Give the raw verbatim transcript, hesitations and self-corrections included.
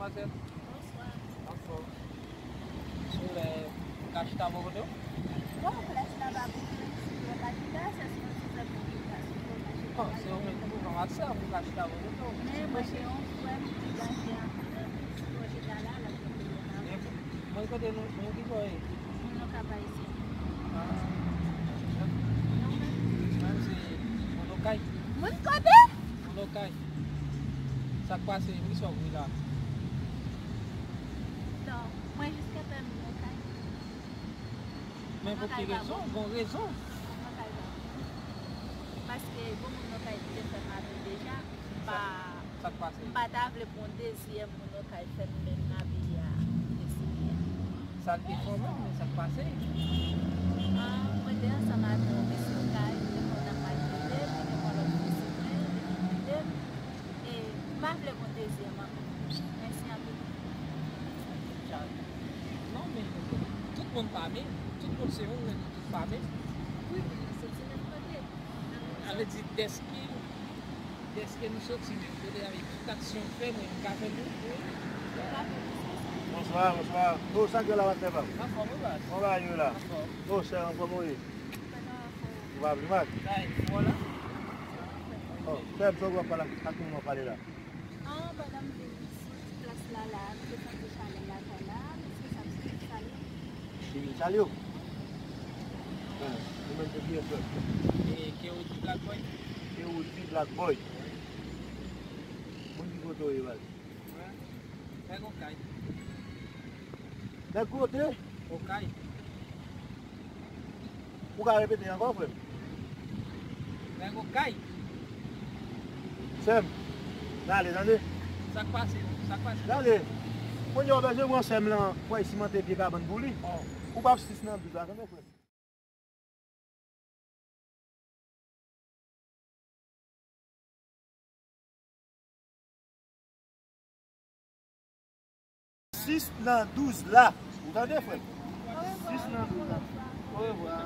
Manzè, bonswa. Anfòm. Sou lè, ou ka chita bò kote w? Bon, plas la pa bouke, si w pa chita, se sou yon ti zèb nan plas ou ka chita. Bon, se ou menm ki pou pran mat sa, ou ka chita bò kote w. Men mwen gen yon frè m ki gaje anpil, si w chita la, l ap gen pwoblèm avè w. Mwen kote nou, nou ki bò ye? Moun nan k ap Ayiti. Ah. Mwen se moun Okay. Moun kote? Moun Okay. Sa k pase? Poukisa w ri la? Non, mwen jis kenbe moun Okay. Men pou ki rezon? Gon rezon. Moun Okay pa bon. Paske gon moun Okay ki te fè m mal deja. M pa, sa k pase? M pa ta vle pou yon dezyèm moun Okay fè m menm mal a. Sa l te fè w menm, men sa k pase? Ah, mwen te ansanm avè yon mesye Okay, li te konn ap maltrete m, li te pran lòt fi sou mwen, li te kite m. E m pa vle pou yon dezyèm ankò. Mèsi anpil. Non, men tout moun pa menm. Tout moun se moun, men nou tout pa menm. Wi, men nou soti menm kote. Sa vle di, dèske Dèske nou soti menm kote avèk tout aksyon fè, mwen m ka fè l tou. Bonswa, bonswa. Oh, sa k gen la, patnè pa m? Anfòm, wi, baz. Kòman bagay yo la? Anfòm. Oh, chè, anfòm ou ye? Ou pa pli mal? Sa e fò la. Oh, frè m, sa w ap pale ak, ak moun w ap pale la? Ah, pandan m vin isit, plas la la, m te santi chalè lakay la, men se sa m soti salye. Li vin salye w? Bon, ou menm se kiyès menm? E, K O D Black Boy. K O D Black Boy. Moun ki kote w ye, baz? Nèg Okay. Nèg kote? Okay. Ou ka repete ankò, frè m? Nèg Okay. Sè m, n ale, tande. Sa k pase? Sa k pase? Tande. Kounye a w bezwen pran sè m lan pou al simante pye kabann pou li. Oh. Ou p ap sis nan douz la, tande, frè m. Sis nan douz la. Ou tande, frè m? Sis nan douz la. Orevwa.